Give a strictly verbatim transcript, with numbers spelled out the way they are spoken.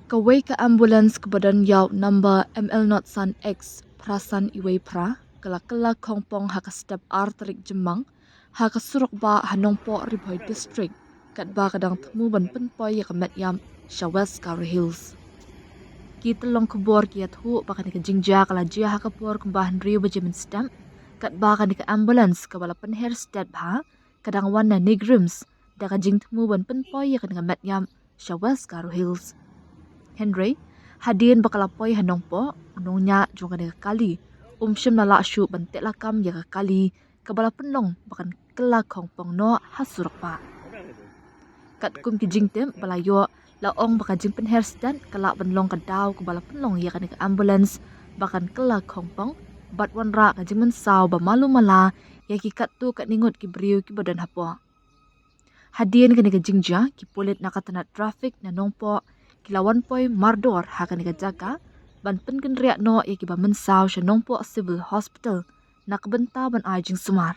Kawei ka ambulance kaba don ïa u number M L not san X phra san wei phra ka la kylla khongpong ha ka step ar tarik Jymmang ha ka surok bah ha Nongpoh, Ri Bhoi District, katba ka dang thmu ban pynpoi ïa ka met ïap sha West Garo Hills. Ki tyllong khubor ki ïathuh ba kane ka jingjia ka la jia ha ka por kumba hynriew baje mynstep, katba kane ka ambulance kaba la pynher stet bha ka dang wan na NEIGRIHMS da ka jingthmu ban pynpoi ïa kane ka met ïap sha West Garo Hills. Hynrei hadien ba ka la poi ha Nongpoh, u nongñiah jong kane ka kali um shym la lah shuh ban teh lakam ïa ka kali kaba la pynlong ba kan kylla khongpong noh ha surok bah. Katkum ki jingtip ba la ïoh, la ong ba ka jingpynher stet ka lah ban long ka daw kaba la pynlong ïa kane ka ambulance ba kan kylla khongpong bad wanrah ka jingmynsaw ba malu mala ïa ki katto katne ngut ki briew kiba don hapoh. Hadien kane ka jingjia, ki pulit na ka tnat traffic na Nongpoh ki la wan poi mardor ha kane ka jaka ban pynkynriah noh ïa kiba mynsaw sha Nongpoh Civil Hospital na ka bynta ban ai jingsumar.